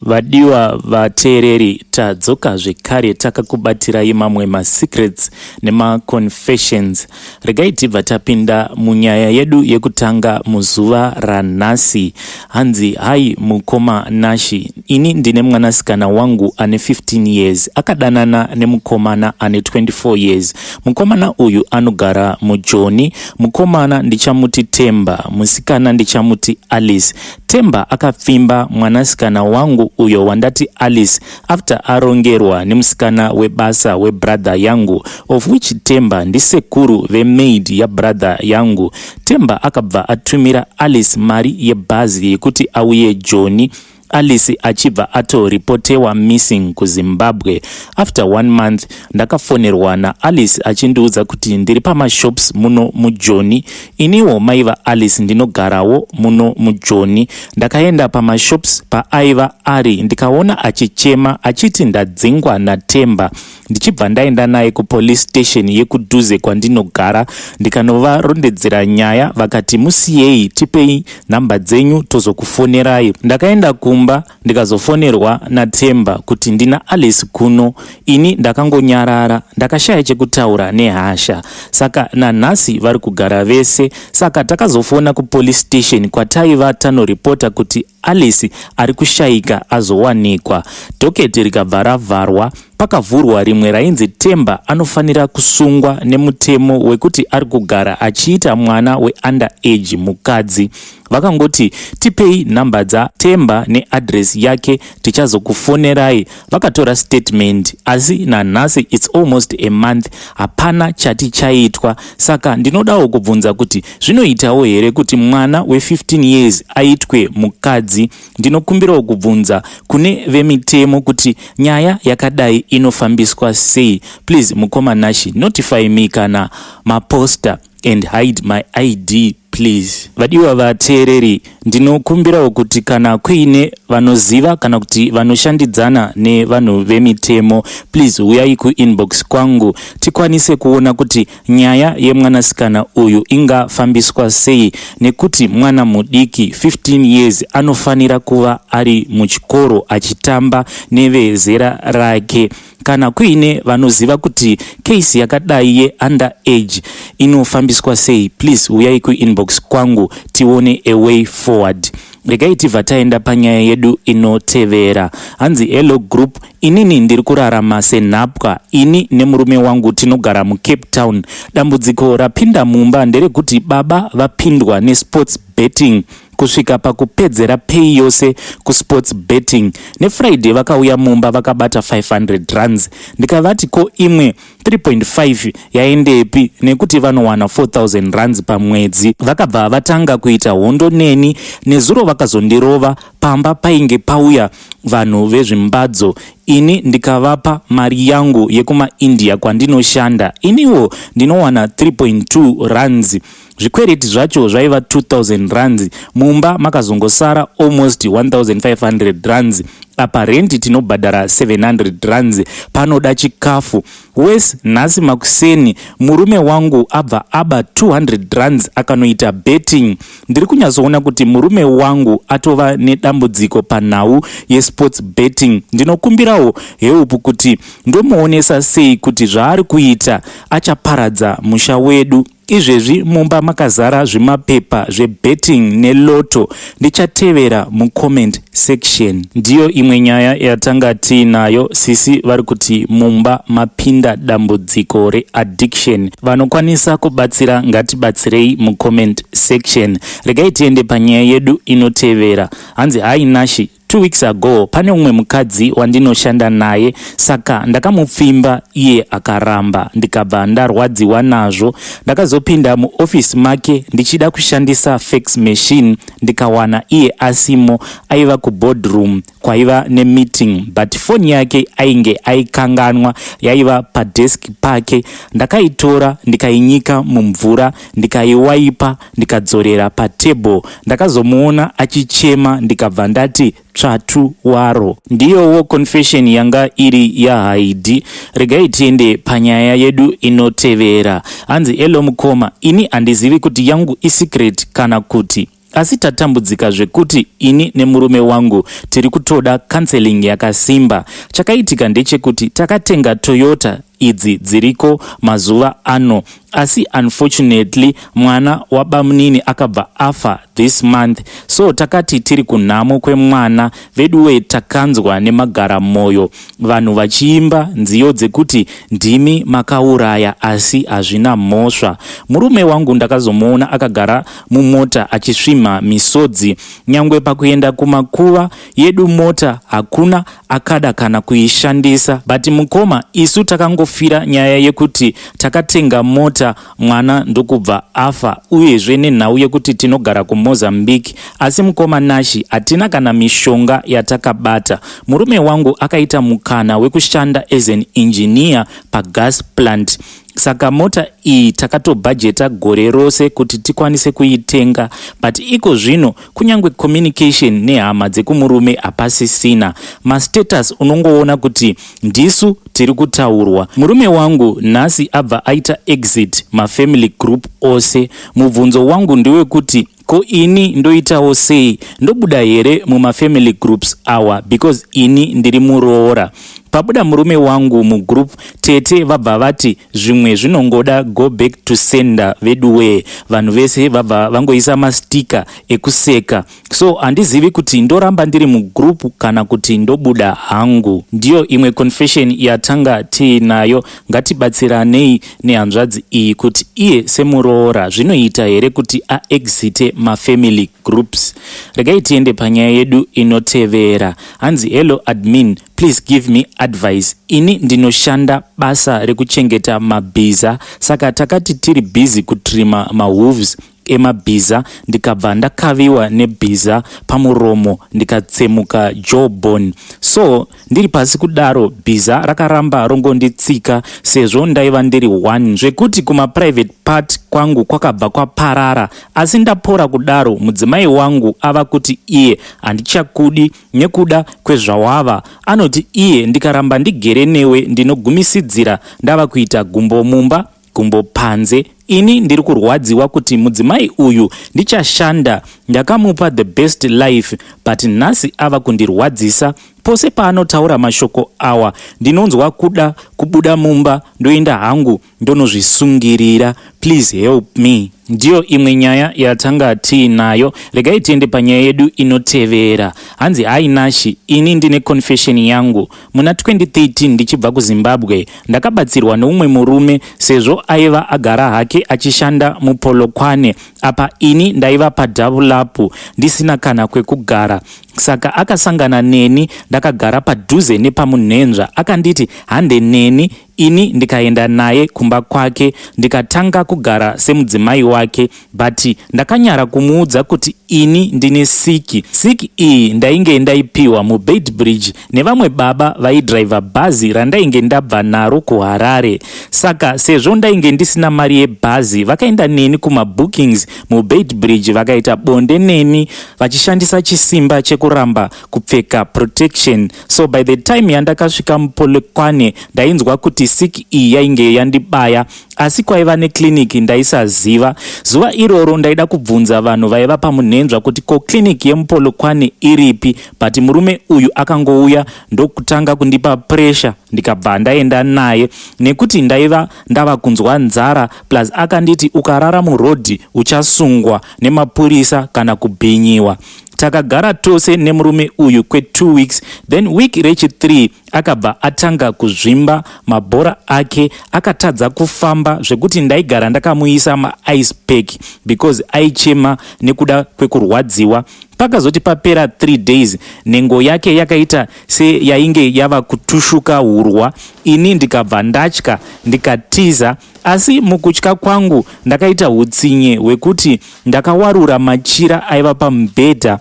Vadiwa vateereri, tadzoka zvekare takakubatirai mamwe masecrets nemaconfessions. Regai tibva tapinda munyaya yedu yekutanga muzuva ranhasi. Hanzi, hai mukoma Nashi, ini ndine mwanasikana wangu ane 15 years akadanana nemukomana ane 24 years. Mukomana uyu anogara muJoni. Mukomana ndichamuti Temba, musikana ndichamuti Alice. Temba akapfimba mwanasikana wangu uyo wandati Alice after arongerwa nemusikana webasa webrother yangu, of which Temba ndisekuru vemaid yabrother yangu. Temba akabva atumira Alice mari yebhazi yekuti auye Joni, Alice achibva atoripotewa missing kuZimbabwe. After one month ndakafonerwa naAlice achindiudza kuti ndiri pamashops muno muJoni. Iniwo mai vaAlice ndinogarawo muno muJoni. Ndakaenda pamashops paaiva ari ndikaona achichema achiti ndadzingwa naTemba, ndichibva ndaenda naye kupolice station yekudhuze kwandinogara ndikanovarondedzera nyaya. Vakati musiyei, tipei nhamba dzenyu tozokufonerai. Ndakaenda kumba ndikazofonerwa naTemba kuti ndina Alice kuno. Ini ndakangonyarara, ndakashaya chekutaura nehasha. Saka nanhasi vari kugara vese. Saka takazofona kupolice station kwataiva tanoripota kuti Alice ari kushayika azowanikwa. Docket rikabva ravharwa, pakavhurwa rimwe rainzi Temba anofanira kusungwa nemutemo wekuti ari kugara achiita mwana weunder age mukadzi. Vakangoti tipei nhamba dzaTemba neadresi yake tichazokufonerai. Vakatora statement, asi nanhasi it's almost a month hapana chati chaitwa. Saka ndinodawo kubvunza kuti zvinoitawo here kuti mwana we15 years aitwe mukadzi? Ndinokumbirawo kubvunza kune vemitemo kuti nyaya yakadai inofambiswa sei? Please mukoma Nashi, notify me kana maposta and hide my ID please. Vadiwa vateereri, ndinokumbirawo kuti kana kuine vanoziva kana kuti vanoshandidzana nevanhu vemitemo, please uyai kuinbox kwangu tikwanise kuona kuti nyaya yemwanasikana uyu ingafambiswa sei, nekuti mwana mudiki 15 years anofanira kuva ari muchikoro achitamba nevezera rake. Kana kuine vanoziva kuti case yakadai yeunder age inofambiswa sei, please uyai kuinbox kwangu tione a way forward. Regai tibva taenda panyaya yedu inotevera. Hanzi, hello group, inini ndiri kurarama senhapwa. Ini nemurume wangu tinogara muCape Town. Dambudziko rapinda mumba nderekuti baba vapindwa nesports betting kusvika pakupedzera pay yose kusports betting. NeFriday vakauya mumba vakabata 500 rands. Ndikavati ko imwe 3.5 yaendepi, nekuti vanowana 4000 rands pamwedzi? Vakabva vatanga kuita hondo neni. Nezuro vakazondirova pamba, painge pauya vanhu vezvimbadzo. Ini ndikavapa mari yangu yekumaIndia kwandinoshanda. Iniwo ndinowana 3.2 rands. Zvikwereti zvacho zvaiva 2000 rands. Mumba makazongosara almost 1500 rands. Apa rendi tinobhadhara 700 rands, panoda chikafu wes. Nhasi makuseni murume wangu abva aba 200 rands akanoita betting. Ndiri kunyatsoona kuti murume wangu atova nedambudziko panhau yesports betting. Ndinokumbirawo help kuti ndomuonesa sei kuti zvaari kuita achaparadza musha wedu. Izvezvi mumba makazara zvimapepa zvebetting nelotto. Ndichatevera mucomment section. Ndiyo imwe nyaya yatanga tiinayo. Sisi vari kuti mumba mapinda dambudziko readdiction. Vanokwanisa kubatsira ngatibatsirei mucomment section. Regai tiende panyaya yedu inotevera. Hanzi, hi Nashi, 2 weeks ago pane umwe mukadzi wandinoshanda naye. Saka ndakamupfimba, iye akaramba, ndikabva ndarwadziwa nazvo. Ndakazopinda muofisi make ndichida kushandisa fax machine, ndikawana iye asimo, aiva kuboardroom kwaiva nemeeting, but foni yake ainge aikanganwa, yaiva padesk pake. Ndakaitora, ndikainyika mumvura, ndikaiwaipa, ndikadzorera patable. Ndakazomuona achichema, ndikabva ndati tsvatu waro. Ndiyowo confession yanga iri yaHaidi. Regai tiende panyaya yedu inotevera. Hanzi, hello mukoma, ini handizivi kuti yangu isecret kana kuti. Asi tatambudzika zvekuti ini nemurume wangu tiri kutoda counseling yakasimba. Chakaitika ndechekuti takatenga Toyota idzi dziriko mazuva ano, asi unfortunately mwana wabamunini akabva afa this month, so takati tiri kunhamo kwemwana veduwe, takanzwa nemagara mwoyo vanhu vachiimba nziyo dzekuti ndimi makauraya, asi hazvina mhosva. Murume wangu ndakazomuona akagara mumota achisvimha misodzi. Nyangwe pakuenda kumakuva yedu mota hakuna akada kana kuishandisa. But mukoma, isu takangofira nyaya yekuti takatenga mota, mwana ndokubva afa, uyezve nenhau yekuti tinogara kuMozambique. Asi mukoma Nashi, hatina kana mishonga yatakabata. Murume wangu akaita mukana wekushanda as an engineer pagas plant, saka mota iyi takatobhajeta gore rose kuti tikwanise kuitenga. But iko zvino kunyange communication nehama dzekumurume hapasisina. Mastatus unongoona kuti ndisu tiri kutaurwa. Murume wangu nhasi abva aita exit mafamily group ose. Mubvunzo wangu ndewekuti, ko ini ndoitawo sei? Ndobuda here mumafamily groups awa? Because ini ndiri muroora. Pabuda murume wangu mugroup, tete vabva vati zvimwe zvinongoda go back to sender. Veduwee, vanhu vese vabva vangoisa mastickers ekuseka. So handizivi kuti ndoramba ndiri mugroup kana kuti ndobuda hangu. Ndiyo imwe confession yatanga tiinayo. Ngatibatsiranei nehanzvadzi iyi kuti iye semuroora zvinoita here kuti aexite mafamily groups. Regai tiende panyaya yedu inotevera. Hanzi, "Hello admin, please give me advice. Ini ndinoshanda basa rekuchengeta mabhiza, saka takati tiri busy kutrima mahooves emabhiza, ndikabva ndakaviwa nebhiza pamuromo, ndikatsemuka jawbone. So ndiri pasi kudaro, bhiza rakaramba rongonditsika sezvo ndaiva ndiri one, zvekuti kumaprivate part kwangu kwakabva kwaparara. Asi ndapora kudaro, mudzimai wangu ava kuti iye handichakudi nekuda kwezvawava. Anoti iye ndikaramba ndigere newe ndinogumisidzira ndava kuita gumbo mumba, gumbo panze. Ini ndiri kurwadziwa kuti mudzimai uyu ndichashanda, ndakamupa the best life, but nhasi ava kundirwadzisa. Pose paanotaura mashoko awa, ndinonzwa kuda kubuda mumba, ndoenda hangu ndonozvisungirira. Please help me." Ndiyo imwe nyaya yatanga tiinayo. Regai tiende panyaya yedu inotevera. Hanzi, "Hi Nashi, ini ndine confession yangu. Muna 2013 ndichibva kuZimbabwe, ndakabatsirwa neumwe murume sezvo aiva agara hake achishanda muPolokwane. Apa ini ndaiva padhabulapu ndisina kana kwekugara, saka akasangana neni ndakagara padhuze nepamunhenzva. Akanditi hande neni, ini ndikaenda naye kumba kwake, ndikatanga kugara semudzimai wake. But ndakanyara kumuudza kuti ini ndine siki. Siki iyi ndainge ndaipiwa muBeitbridge nevamwe baba vaidhiraivha bhazi randainge ndabva naro kuHarare. Saka sezvo ndainge ndisina mari yebhazi, vakaenda neni kumabookings muBeitbridge, vakaita bonde neni vachishandisa chisimba chekuramba kupfeka protection. So by the time yandakasvika muPolokwane, ndainzwa kuti siki iyi yainge yandibaya, asi kwaiva nekliniki ndaisaziva. Zuva iroro ndaida kubvunza vanhu vaiva pamunhenzva kuti ko kliniki yemuPolokwane iripi, but murume uyu akangouya ndokutanga kundipa pressure, ndikabva ndaenda naye nekuti ndaiva ndava kunzwa nzara. Plus akanditi ukarara murodhi uchasungwa nemapurisa kana kubhinyiwa. Takagara tose nemurume uyu kwe2 weeks. Then week rechi3 akabva atanga kuzvimba mabhora ake, akatadza kufamba zvekuti ndaigara ndakamuisa maice pack because aichema nekuda kwekurwadziwa. Pakazoti papera 3 days, nhengo yake yakaita seyainge yava kutushuka hurwa. Ini ndikabva ndatya, ndikatiza. Asi mukutya kwangu ndakaita utsinye hwekuti ndakawarura machira aiva pamubhedha,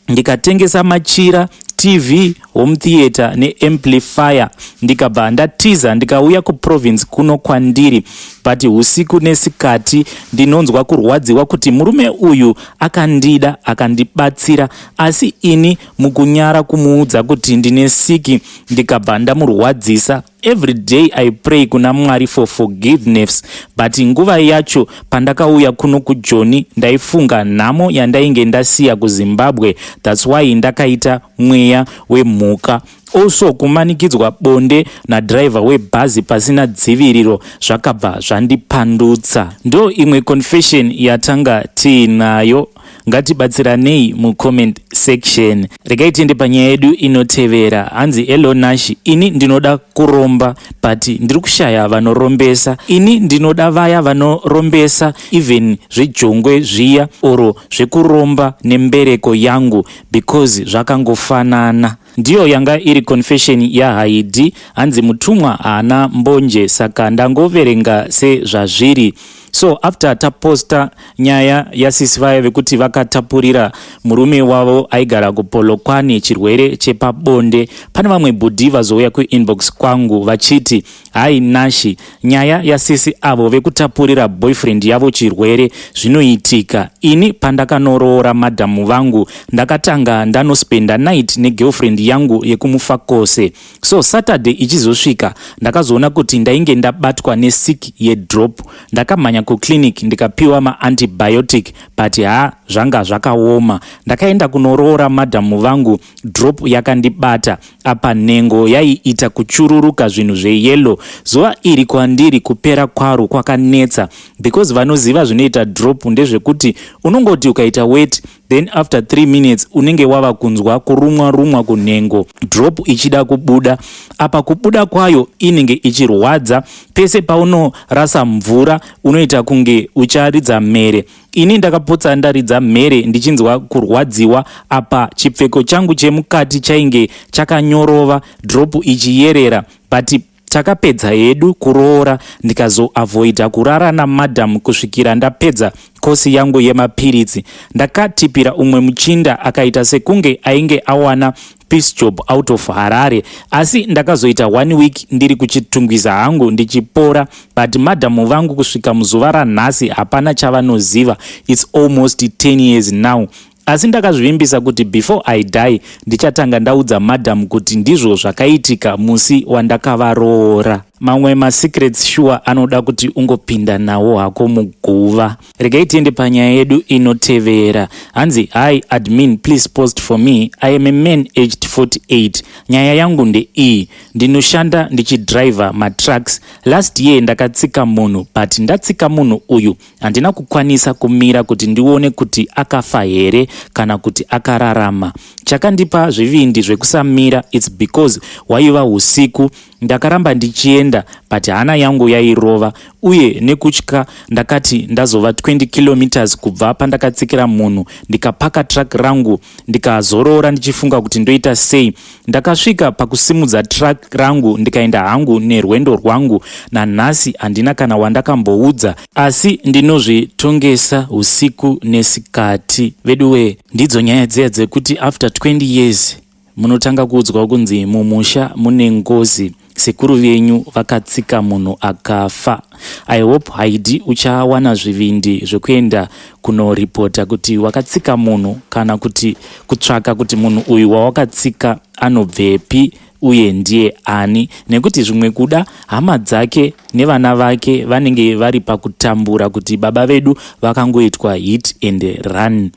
ndikatengesa machira, TV, home theatre neamplifier, ndikabva ndatiza, ndikauya kuprovince kuno kwandiri. But usiku nesikati ndinonzwa kurwadziwa kuti murume uyu akandida, akandibatsira, asi ini mukunyara kumuudza kuti ndine siki, ndikabva ndamurwadzisa. Every day I pray kuna Mwari for forgiveness, but nguva yacho pandakauya kuno kuJoni, ndaifunga nhamo yandainge ndasiya kuZimbabwe. That's why ndakaita mweya wemhuka. Also, kumanikidzwa bonde nadhiraivha webhazi pasina dziviriro zvakabva zvandipandutsa. Ndo imwe confession yatanga tiinayo. Ngatibatsiranei mucomment section. Regai tiende panyaya yedu inotevera. Hanzi, "Hello Nashi, ini ndinoda kuromba, but ndiri kushaya vanorombesa. Ini ndinoda vaya vanorombesa, even zvejongwe zviya or zvekuromba nembereko yangu, because zvakangofanana." Ndiyo yanga iri confession yaHaidi. Hanzi mutumwa haana mbonje, saka ndangoverenga sezvazviri. So after taposta nyaya yasisi vaya vekuti vakatapurira murume wavo aigara kuPolokwane chirwere chepabonde, pane vamwe bhudhi vazouya kuinbox kwangu vachiti, "Hai Nashi, nyaya yasisi avo vekutapurira boyfriend yavo chirwere zvinoitika. Ini pandakanoroora madhamu vangu, ndakatanga ndanospenda night negirlfriend yangu yekuMufakose. So Saturday ichizosvika, ndakazoona kuti ndainge ndabatwa nesick yedrop. Ndakamhanya kuclinic, ndikapiwa maantibiotic, but ha, zvanga zvakaoma. Ndakaenda kunoroora madhamu vangu, drop yakandibata. Apa nhengo yaiita kuchururuka zvinhu zveyellow. Zuva iri kwandiri kupera kwaro kwakanetsa, because vanoziva zvinoita drop ndezvekuti unongoti ukaita wet, then after 3 minutes unenge wava kunzwa kurumwa rumwa kunhengo, drop ichida kubuda. Apa kubuda kwayo inenge ichirwadza. Pese paunorasa mvura unoita kunge ucharidza mhere. Ini ndakapotsa ndaridza mhere ndichinzwa kurwadziwa. Apa chipfeko changu chemukati chainge chakanyorova, drop ichiyerera. But takapedza hedu kuroora, ndikazoavoida kurara namadhamu kusvikira ndapedza kosi yangu yemapiritsi. Ndakatipira umwe muchinda, akaita sekunge ainge awana piece job out of Harare. Asi ndakazoita one week ndiri kuchitungwiza hangu ndichipora, but madhamu vangu kusvika muzuva ranhasi hapana chavanoziva. It's almost 10 years now. Asi ndakazvivimbisa kuti before I die, ndichatanga ndaudza madhamu kuti ndizvo zvakaitika musi wandakavaroora." Mamwe masecrets sure anoda kuti ungopinda nawo hako muguva. Regai tiende panyaya yedu inotevera. Hanzi, "Hi admin, please post for me. I am a man aged 48. Nyaya yangu ndeiyi: ndinoshanda ndichidhiraivha matrucks. Last year ndakatsika munhu, but ndatsika munhu uyu, handina kukwanisa kumira kuti ndione kuti akafa here kana kuti akararama. Chakandipa zvivindi zvekusamira, it's because hwaiva usiku. Ndakaramba ndichienda, but hana yangu yairova uye nekutya. Ndakati ndazova 20 kilometers kubva pandakatsikira munhu, ndikapaka truck rangu, ndikazorora ndichifunga kuti ndoita sei. Ndakasvika pakusimudza truck rangu, ndikaenda hangu nerwendo rwangu. Nanhasi handina kana wandakamboudza, asi ndinozvitongesa usiku nesikati." Veduwe, ndidzo nyaya dziya dzekuti after 20 years munotanga kuudzwa kunzi mumusha mune ngozi, sekuru venyu vakatsika munhu akafa. I hope, Haidi, uchawana zvivindi zvekuenda kunoripota kuti wakatsika munhu, kana kuti kutsvaka kuti munhu uyu wawakatsika anobvepi uye ndiye ani, nekuti zvimwe kuda hama dzake nevana vake vanenge vari pakutambura kuti baba vedu vakangoitwa hit and run.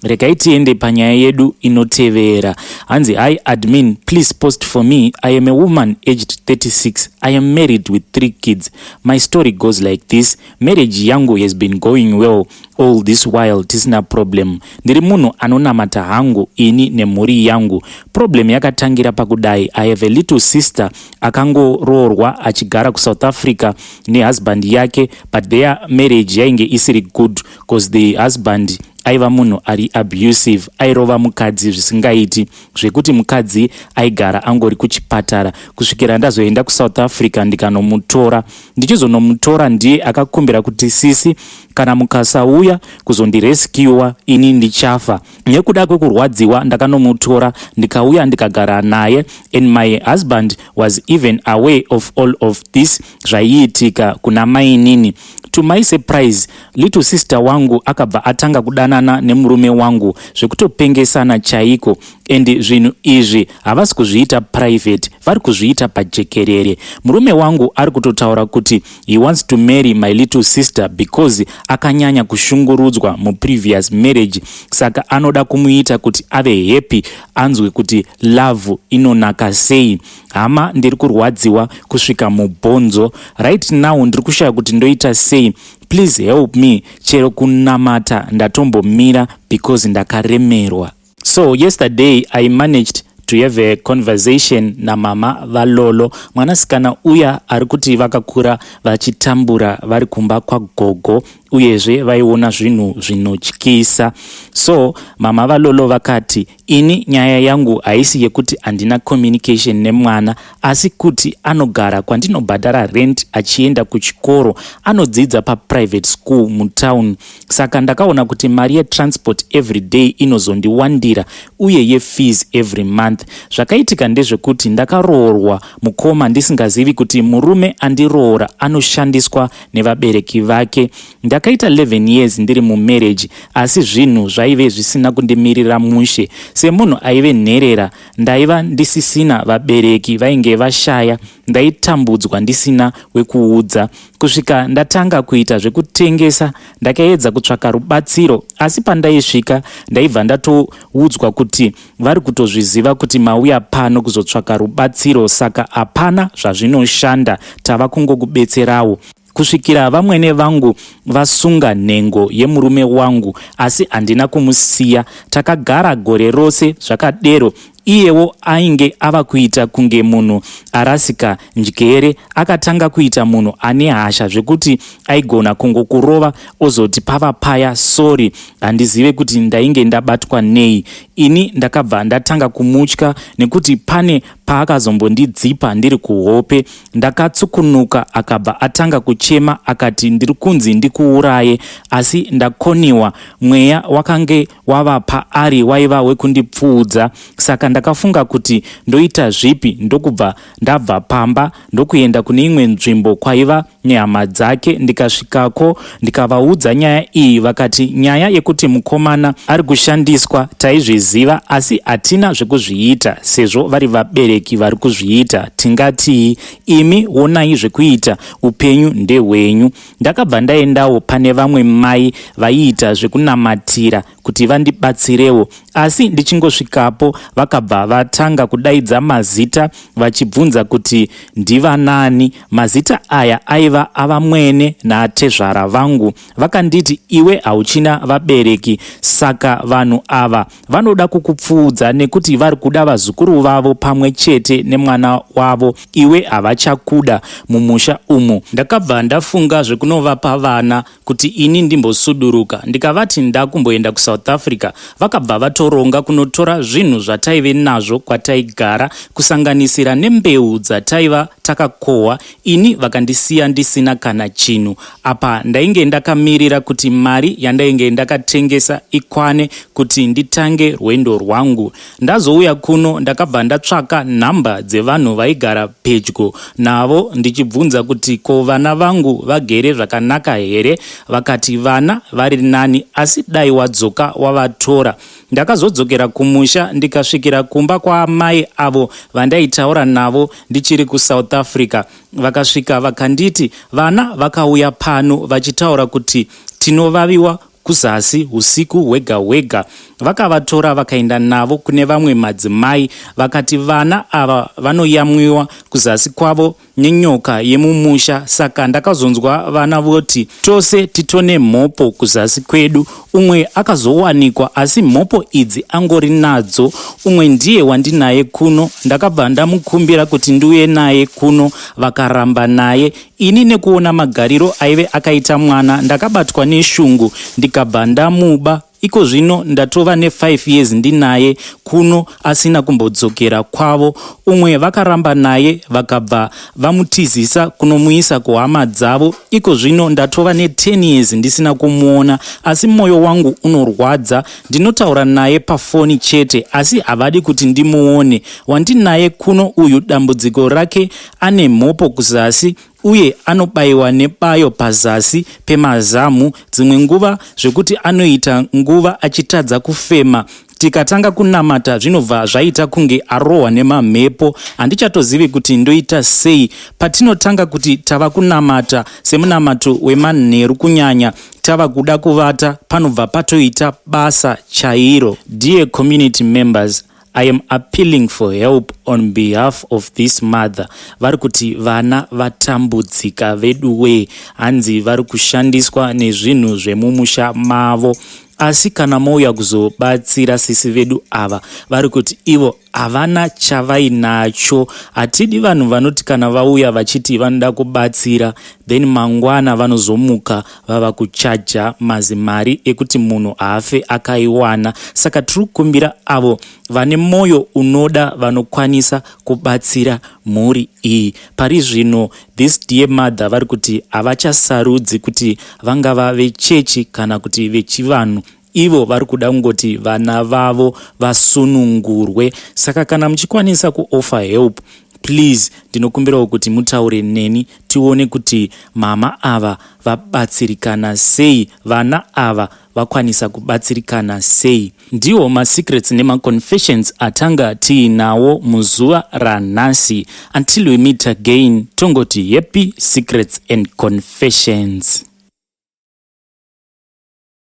Regai tiende panyaya yedu inotevera. Hanzi, "Hi admin, please post for me. I am a woman aged 36. I am married with three kids. My story goes like this. Marriage yangu has been going well all this while, tisina problem. Ndiri munhu anonamata hangu ini nemhuri yangu. Problem yakatangira pakudai: I have a little sister akangoroorwa achigara kuSouth Africa nehusband yake, but their marriage yainge isiri good, because the husband Aiva munhu ari abusive, airova mukadzi zvisingaiti, zvekuti mukadzi aigara angori kuchipatara kusvikira ndazoenda kuSouth Africa ndikanomutora. Ndichizonomutora ndiye akakumbira kuti, "Sisi, kana mukasauya kuzondirescuwa ini ndichafa." Nekuda kwekurwadziwa ndakanomutora, ndikauya ndikagara naye, and my husband was even aware of all of this zvaiitika kuna mainini. To my surprise, little sister wangu akabva atanga kudanana nemurume wangu zvekutopengesana chaiko, and zvinhu izvi havasi kuzviita private, vari kuzviita pajekerere. Murume wangu ari kutotaura kuti he wants to marry my little sister because akanyanya kushungurudzwa muprevious marriage, saka anoda kumuita kuti ave happy, anzwe kuti love inonaka sei. Hama, ndiri kurwadziwa kusvika mubhonzo. Right now ndiri kushaya kuti ndoita sei. Please help me. Chero kunamata ndatombomira because ndakaremerwa. So yesterday I managed to have a conversation namama vaLolo, mwanasikana uya ari kuti vakakura vachitambura vari kumba kwagogo, uyezve vaiona zvinhu zvinotyisa. So mama vaLolo vakati, "Ini nyaya yangu haisi yekuti handina communication nemwana, asi kuti anogara kwandinobhadhara rent achienda kuchikoro. Anodzidza paprivate school mutown, saka ndakaona kuti mari yetransport every day inozondiwandira uye yefees every month. Zvakaitika ndezvekuti ndakaroorwa, mukoma, ndisingazivi kuti murume andiroora anoshandiswa nevabereki vake. Ndakaita 11 years ndiri mumarriage, asi zvinhu zvaive zvisina kundimirira mushe. Semunhu aive nherera, ndaiva ndisisina vabereki, vainge vashaya. Ndaitambudzwa ndisina wekuudza kusvika ndatanga kuita zvekutengesa. Ndakaedza kutsvaka rubatsiro, asi pandaisvika ndaibva ndatoudzwa kuti vari kutozviziva kuti mauya pano kuzotsvaka rubatsiro, saka hapana zvazvinoshanda, tava kungokubetserawo." Kusvikira vamwene vangu vasunga nhengo yemurume wangu, asi handina kumusiya. Takagara gore rose zvakadero. Iyewo ainge ava kuita kunge munhu arasika njere. Akatanga kuita munhu ane hasha zvekuti aigona kungokurova ozoti pava paya, "Sorry, handizive kuti ndainge ndabatwa nei." Ini ndakabva ndatanga kumutya nekuti pane paakazombondidzipa ndiri kuhope. Ndakatsukunuka, akabva atanga kuchema akati, "Ndiri kunzi ndikuuraye, asi ndakoniwa." Mweya wakange wava paari waiva wekundipfuudza, saka ndakafunga kuti ndoita zvipi, ndokubva ndabva pamba ndokuenda kune imwe nzvimbo kwaiva nehama dzake. Ndikasvikako ndikavaudza nyaya iyi, vakati, "Nyaya yekuti mukomana ari kushandiswa taizviziva, asi hatina zvekuzviita sezvo vari vabereki vari kuzviita. Tingatii? Imi onai zvekuita, upenyu ndehwenyu." Ndakabva ndaendawo pane vamwe mai vaiita zvekunamatira kuti vandibatsirewo, asi ndichingosvikapo vakabva vatanga kudaidza mazita vachibvunza kuti ndivanani. Mazita aya aiva avamwene naatezvara vangu. Vakanditi, "Iwe hauchina vabereki, saka vanhu ava vanoda kukupfuudza nekuti vari kuda vazukuru vavo pamwe chete nemwana wavo. Iwe havachakuda mumusha umu." Ndakabva ndafunga zvekunovapa vana kuti ini ndimbosuduruka. Ndikavati ndakumboenda kuSouth Africa. Vakabva vatoronga kunotora zvinhu zvataive nazvo kwataigara, kusanganisira nembeu dzataiva takakohwa. Ini vakandisiya ndisina kana chinhu. Apa ndainge ndakamirira kuti mari yandainge ndakatengesa ikwane kuti nditange rwendo rwangu. Ndazouya kuno, ndakabva ndatsvaka nhamba dzevanhu vaigara pedyo navo ndichibvunza kuti ko vana vangu vagere zvakanaka here. Vakati vana vari nani, asi dai wadzoka wavatora. Ndakazodzokera kumusha, ndikasvikira kumba kwaamai avo vandaitaura navo ndichiri kuSouth Africa. Vakasvika vakanditi vana vakauya pano vachitaura kuti tinovaviwa kuzasi usiku hwega hwega. Vakavatora vakaenda navo kune vamwe madzimai. Vakati vana ava vanoyamwiwa kuzasi kwavo nenyoka yemumusha. Saka ndakazonzwa vana voti tose titone mhopo kuzasi kwedu. Umwe akazowanikwa, asi mhopo idzi angori nadzo. Umwe ndiye wandinaye kuno. Ndakabva ndamukumbira kuti ndiuye naye kuno, vakaramba naye. Ini nekuona magariro aive akaita mwana, ndakabatwa neshungu, ndikabva ndamuba. Iko zvino ndatova ne5 years ndinaye kuno asina kumbodzokera kwavo. Umwe vakaramba naye vakabva vamutizisa kunomuisa kuhama dzavo. Iko zvino ndatova ne10 years ndisina kumuona asi mwoyo wangu unorwadza. Ndinotaura naye pafoni chete asi havadi kuti ndimuone. Wandinaye kuno uyu dambudziko rake ane mhopo kuzasi uye anobaiwa nebayo pazasi pemazamu dzimwe nguva zvekuti anoita nguva achitadza kufema. Tikatanga kunamata zvinobva zvaita kunge arohwa nemamhepo. Handichatozivi kuti ndoita sei. Patinotanga kuti tava kunamata semunamato wemanheru kunyanya tava kuda kuvata panobva patoita basa chairo. Dear community members, I am appealing for help on behalf of this mother. Vari kuti vana vatambudzika veduwee, hanzi vari kushandiswa nezvinhu zvemumusha mavo. Asi kana mouya kuzobatsira sisi vedu ava, vari kuti ivo havana chavainacho. Hatidi vanhu vanoti kana vauya vachiti vanoda kubatsira, then mangwana vanozomuka vava kuchaja mazimari ekuti munhu haafe akaiwana. Saka tiri kukumbira avo vane mwoyo unoda vanokwanisa kubatsira mhuri iyi. Pari zvino this dear mother vari kuti havachasarudzi kuti vangava vechechi kana kuti vechivanhu, ivo vari kuda kungoti vana vavo vasunungurwe. Saka kana muchikwanisa kuoffer help, please ndinokumbirawo kuti mutaure neni tione kuti mama ava vabatsirikana sei, vana ava vakwanisa kubatsirikana sei. Ndiwo masecrets nemaconfessions atanga tiinawo muzuva ranhasi. Until we meet again, tongoti happy secrets and confessions.